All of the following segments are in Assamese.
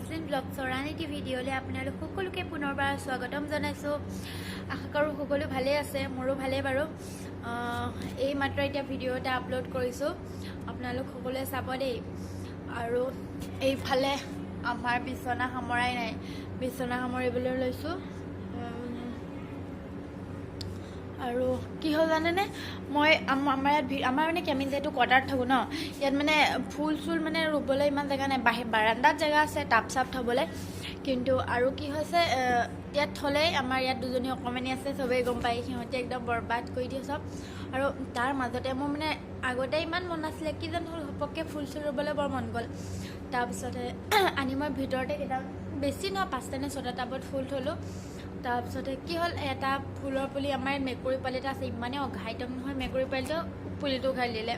জেছলিন ব্লগছৰ আন এটি ভিডিঅ'লৈ আপোনালোক সকলোকে পুনৰবাৰ স্বাগতম জনাইছোঁ। আশা কৰোঁ সকলো ভালেই আছে, মোৰো ভালেই বাৰু। এই মাত্ৰ এতিয়া ভিডিঅ' এটা আপলোড কৰিছোঁ, আপোনালোক সকলোৱে চাব দেই। আৰু এইফালে আমাৰ বিচনা সামৰাই নাই, বিচনা সামৰিবলৈ লৈছোঁ। আৰু কি হ'ল জানেনে, মই আমাৰ ইয়াত আমাৰ মানে কি, আমি যিহেতু কোৱাৰ্টাৰত থাকোঁ ন, ইয়াত মানে ফুল চুল মানে ৰুবলৈ ইমান জেগা নাই। বাহিৰ বাৰাণ্ডাত জেগা আছে টাব চাব থ'বলৈ, কিন্তু আৰু কি হৈছে, ইয়াত থ'লেই আমাৰ ইয়াত দুজনী অকণমানি আছে, চবেই গম পায়, সিহঁতে একদম বৰবাদ কৰি দিয়ে চব। আৰু তাৰ মাজতে মোৰ মানে আগতে ইমান মন নাছিলে, কি জানো হ'ল, ঘপককৈ ফুল চুল ৰুবলৈ বৰ মন গ'ল। তাৰপিছতে আনি মই ভিতৰতে কেইটা বেছি নহয় 5টা নে 6টা টাবত ফুল থ'লোঁ। তাৰপিছতে কি হ'ল, এটা ফুলৰ পুলি, আমাৰ ইয়াত মেকুৰী পোৱালি এটা আছে, ইমানেই অঘাইতং নহয় মেকুৰী পোৱালিটো, পুলিটো উঘালি দিলে।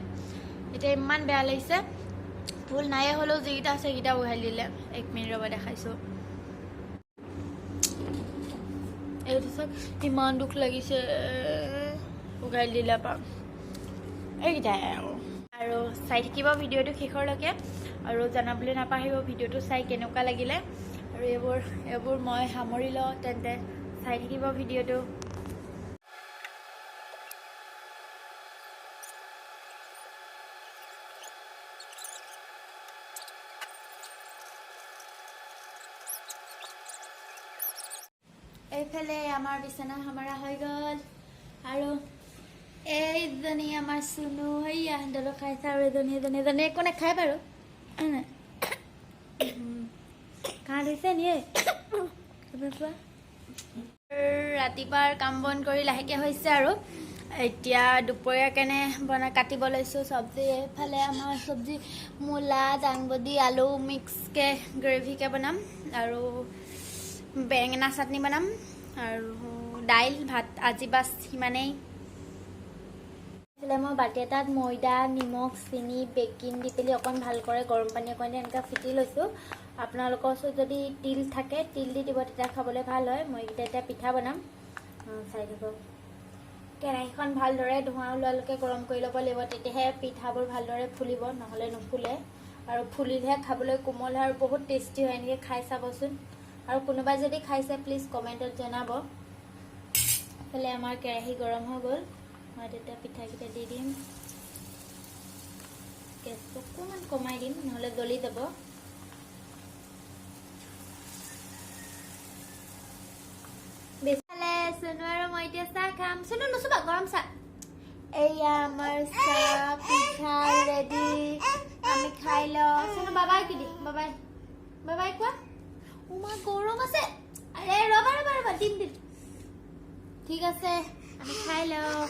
এতিয়া ইমান বেয়া লাগিছে, ফুল নাইয়ে হ'লেও যিকেইটা আছে সেইকেইটা উঘালি দিলে। এক মিনিট ৰ'ব, দেখাইছোঁ। এইটো চাওক, ইমান দুখ লাগিছে, উঘালি দিলে পা এইকেইটাই। আৰু চাই থাকিব ভিডিঅ'টো শেষৰলৈকে, আৰু জনাবলৈ নাপাহৰিব ভিডিঅ'টো চাই কেনেকুৱা লাগিলে। আৰু এইবোৰ মই সামৰি লওঁ, তেন্তে চাই থাকিব ভিডিঅ'টো। এইফালে আমাৰ বিচনা সামৰা হৈ গ'ল। আৰু এইজনী আমাৰ চুনু, সেয়া দলক খাইছে। আৰু এজনী এজনী এজনী একো নাখায় বাৰু। কাহ ধৰিছে নি? চোৱা, ৰাতিপুৱাৰ কাম বন কৰি লাহেকৈ হৈছে। আৰু এতিয়া দুপৰীয়াৰ কাৰণে বনাই কাটিব লৈছোঁ চব্জি। এইফালে আমাৰ চব্জি মূলা, দাংবডি, আলু মিক্সকৈ গ্ৰেভিকৈ বনাম, আৰু বেঙেনা চাটনি বনাম, আৰু দাইল ভাত। আজি বাছ সিমানেই। এইফালে মই বাতি এটাত ময়দা, নিমখ, চেনি, বেকিং দি পেলি অকণ ভালকৈ গৰম পানী অকণ দি এনেকৈ ফিটি লৈছোঁ। আপোনালোকৰ ওচৰত যদি তিল থাকে তিল দি দিব, তেতিয়া খাবলৈ ভাল হয়। মই এইকেইটা এতিয়া পিঠা বনাম, চাই থাকক। কেৰাহীখন ভালদৰে ধোঁৱা ওলোৱালৈকে গৰম কৰি ল'ব লাগিব, তেতিয়াহে পিঠাবোৰ ভালদৰে ফুলিব, নহ'লে নুফুলে। আৰু ফুলিলেহে খাবলৈ কোমল হয় আৰু বহুত টেষ্টি হয়। এনেকৈ খাই চাবচোন, আৰু কোনোবাই যদি খাইছে প্লিজ কমেণ্টত জনাব। এইফালে আমাৰ কেৰাহী গৰম হৈ গ'ল, মই তেতিয়া পিঠাকেইটা দি দিম। গেছটো অকণমান কমাই দিম, নহ'লে জ্বলি যাব। বেছিফালে চুনু আৰু মই এতিয়া চাহ খাম। চুনু নুচুবা, গৰম চাহ। এয়া আমাৰ চাহ পিঠা ৰেডি, আমি খাই লওঁ। চুনু বাবাই কি দি, বাবাই বাবাই কোৱা। উমা গৰম আছে, আৰে ৰ'বা ৰ'বা ৰ'বা, দিম দিম। ঠিক আছে, আমি খাই লওঁ।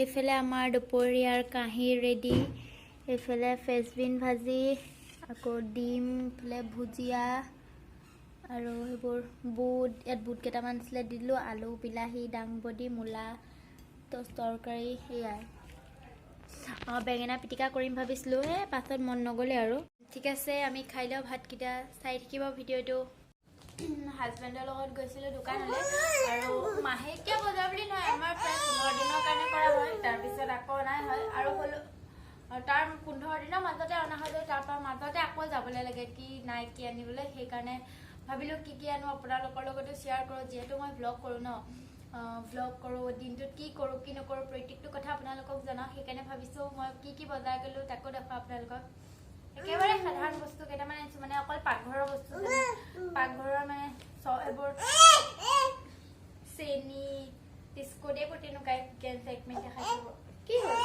এইফালে আমাৰ দুপৰীয়াৰ কাঁহী ৰেডি। এইফালে ফ্ৰেঞ্চবিন ভাজি, আকৌ ডিম, এইফালে ভুজিয়া, আৰু সেইবোৰ বুট, ইয়াত বুট কেইটামান আছিলে দিলোঁ, আলু, বিলাহী, দাংবডি, মূলা তৰকাৰী, সেয়াই। বেঙেনা পিটিকা কৰিম ভাবিছিলোঁ, সেই পাছত মন নগ'লে আৰু। ঠিক আছে, আমি খাই লওঁ ভাতকেইটা, চাই থাকিব ভিডিঅ'টো। হাজবেণ্ডৰ লগত গৈছিলোঁ দোকানলৈ, আৰু মাহেকীয়া বজাৰ বুলি নহয়, আমাৰ প্ৰায় 15 দিনৰ কাৰণে কৰা হয়, তাৰপিছত আকৌ অনাই হয়। আৰু হ'লেও তাৰ 15 দিনৰ মাজতে অনা হয়, তাৰপৰা মাজতে আকৌ যাবলৈ লাগে কি নাই কি আনিবলৈ। সেইকাৰণে ভাবিলোঁ কি কি আনো আপোনালোকৰ লগতো শ্বেয়াৰ কৰোঁ, যিহেতু মই ভ্লগ কৰোঁ ন, ভ্লগ কৰোঁ, দিনটোত কি কৰোঁ কি নকৰোঁ প্ৰত্যেকটো কথা আপোনালোকক জনাওঁ। সেইকাৰণে ভাবিছোঁ মই কি কি বজাৰ কৰিলোঁ তাকো দেখুৱাওঁ আপোনালোকক। একেবাৰে সাধাৰণ বস্তু কেইটামান আনিছোঁ, মানে অকল পাকঘৰৰ বস্তু, পাকঘৰৰ মানে এইবোৰ চেনি, বিস্কুট, এইবোৰ তেনেকুৱাই। এক মিনিট দেখাই দিব। কি হ'ল,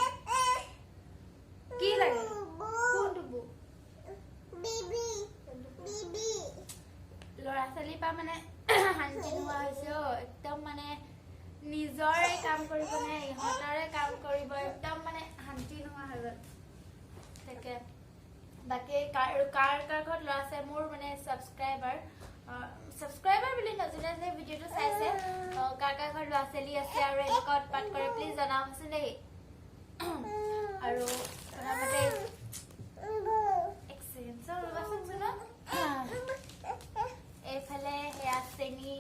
কি লাগে, কোনটো বু? ল'ৰা ছোৱালীৰ পৰা মানে শান্তি নোহোৱা হৈছে অ', একদম মানে নিজৰে কাম কৰিব নে ইহঁতৰে কাম কৰিব, একদম মানে শান্তি নোহোৱা হৈ গ'ল। তাকে বাকী কাৰ কাৰ কাৰ ঘৰত ল'ৰা আছে, মোৰ মানে ছাবস্ক্ৰাইবাৰ বুলি নজনে যে ভিডিঅ'টো চাইছে, কাৰ কাৰ ঘৰত ল'ৰা ছোৱালী আছে আৰু এনেকুৱা উৎপাত কৰে প্লিজ জনাবচোন দেই। আৰু প্ৰথমতে এক ছেকেণ্ড ৰ'বাচোন চোন। এইফালে সেয়া চেনি,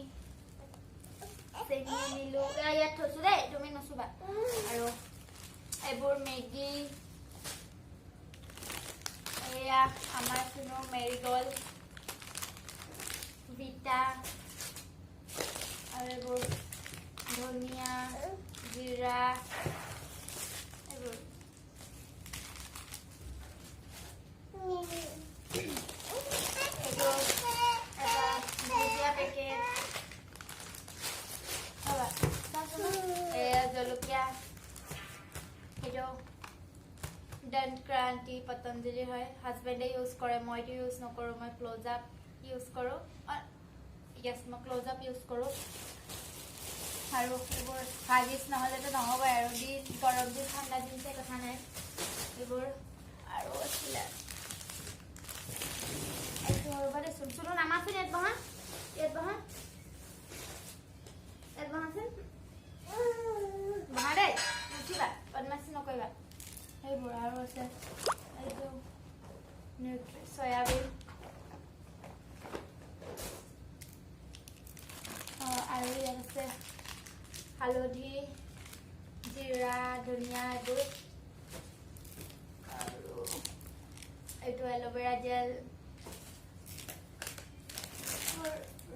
চেনি আনিলোঁ, ইয়াত থৈছোঁ দেই, তুমি নুচুবা। আৰু এইবোৰ মেগী, এয়া আমাৰ চুনু মেৰিগ'ল্ড। ভিটা আৰু এইবোৰ ধনিয়া জিৰা এইবোৰ। এইটো এটা ভুজিয়া পেকেট। ৰ'বা, চাওচোন। এয়া জলকীয়া, এইটো দন্ত ক্ৰান্তি পতঞ্জলি হয়। হাজবেণ্ডে ইউজ কৰে, মইতো ইউজ নকৰোঁ। মই ক্ল'জ আপ ইউজ কৰোঁ। য়েছ, মই ক্ল'জ আপ ইউজ কৰোঁ। আৰু এইবোৰ হাগিছ নহ'লেতো নহ'বই আৰু, দিন গৰম দিন ঠাণ্ডা দিন চাই কথা নাই এইবোৰ। আৰু আছিলে এইটো, ৰ'বা দেচোন। চুনু, নামাচোন। ইয়াত বহা, ইয়াত বহা, ইয়াত বহাচোন। বহা দেই, নুঠিবা, বদমাচি নকৰিবা। সেইবোৰ আৰু আছে। এইটো নিউট্ৰি চয়াবিন। আৰু ইয়াত আছে হালধি, জিৰা, ধনিয়া এইবোৰ। আৰু এইটো এল'ভেৰা জেল,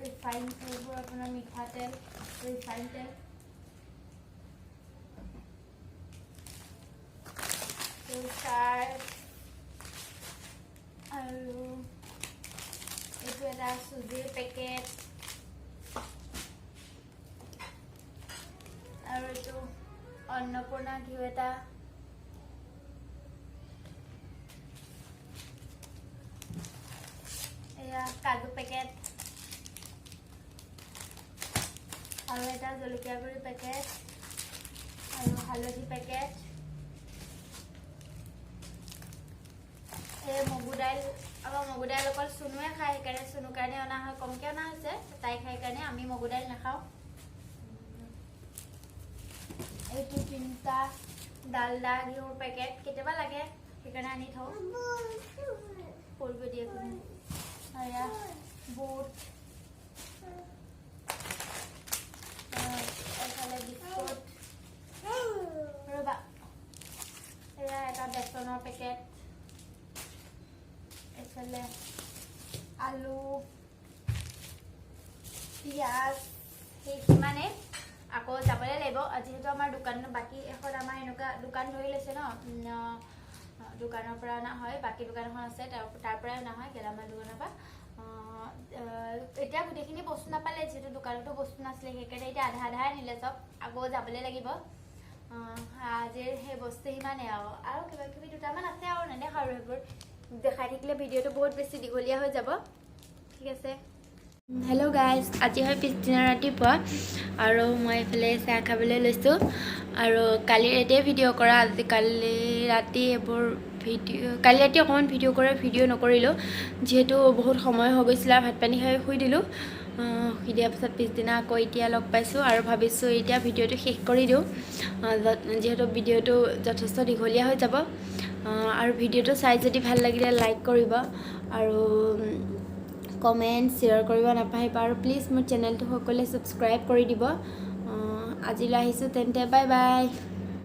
ৰিফাইন, এইবোৰ আপোনাৰ মিঠাতেল, ৰিফাইন তেল। চাৰ্ফ। আৰু এইটো এটা চুজিৰ পেকেট। আৰু এইটো অন্নপূৰ্ণা ঘিউ এটা। এয়া কাজু পেকেট। আৰু এটা জলকীয়া গুড়ি পেকেট আৰু হালধি পেকেট। এই মগু দাইল। আমাৰ মগু দাইল অকল চুনুৱে খায়, সেইকাৰণে চুনুৰ কাৰণে অনা হয়। কমকৈ অনা হৈছে, তাই খাই কাৰণে। আমি মগু দাইল নাখাওঁ। এইটো তিনিটা ডালডা ঘিউৰ পেকেট, কেতিয়াবা লাগে সেইকাৰণে আনি থওঁ। কৰিব দিয়ে কোনে। এয়া বুট, এইফালে বিস্কুট। ৰ'বা, এয়া এটা বেচনৰ পেকেট। এইফালে আলু, পিঁয়াজ। সেই সিমানেই, আকৌ যাবলৈ লাগিব। যিহেতু আমাৰ দোকান বাকী এখন, আমাৰ এনেকুৱা দোকান ধৰি লৈছে ন, দোকানৰ পৰা অনা হয়। বাকী দোকান এখন আছে, তাৰ পৰাই অনা হয়, গেলামাল দোকানৰ পৰা। এতিয়া গোটেইখিনি বস্তু নাপালে, যিহেতু দোকানতো বস্তু নাছিলে, সেইকাৰণে এতিয়া আধা আধা আনিলে চব। আকৌ যাবলৈ লাগিব। আজিৰ সেই বস্তু সিমানেই আৰু কিবা কিবি দুটামান আছে আৰু নেদেখাওঁ আৰু, সেইবোৰ দেখাই থাকিলে ভিডিঅ'টো বহুত বেছি দীঘলীয়া হৈ যাব। ঠিক আছে। হেল্ল' গাইজ, আজি হয় পিছদিনা ৰাতিপুৱা আৰু মই এইফালে চাহ খাবলৈ লৈছোঁ। আৰু কালি ৰাতিয়ে ভিডিঅ' কৰা, আজি কালি ৰাতি এইবোৰ ভিডিঅ', কালি ৰাতি অকণমান ভিডিঅ' কৰা, ভিডিঅ' নকৰিলোঁ, যিহেতু বহুত সময় হৈ গৈছিলে আৰু ভাত পানী খাই শুই দিলোঁ। শুই দিয়াৰ পাছত পিছদিনা আকৌ এতিয়া লগ পাইছোঁ আৰু ভাবিছোঁ এতিয়া ভিডিঅ'টো শেষ কৰি দিওঁ, যিহেতু ভিডিঅ'টো যথেষ্ট দীঘলীয়া হৈ যাব। আৰু ভিডিঅ'টো চাই যদি ভাল লাগিলে লাইক কৰিব আৰু কমেণ্ট, শ্বেয়াৰ কৰিব নাপাহৰিব। আৰু প্লিজ মোৰ চেনেলটো সকলোৱে ছাবস্ক্ৰাইব কৰি দিব। আজিলৈ আহিছোঁ তেন্তে, বাই বাই।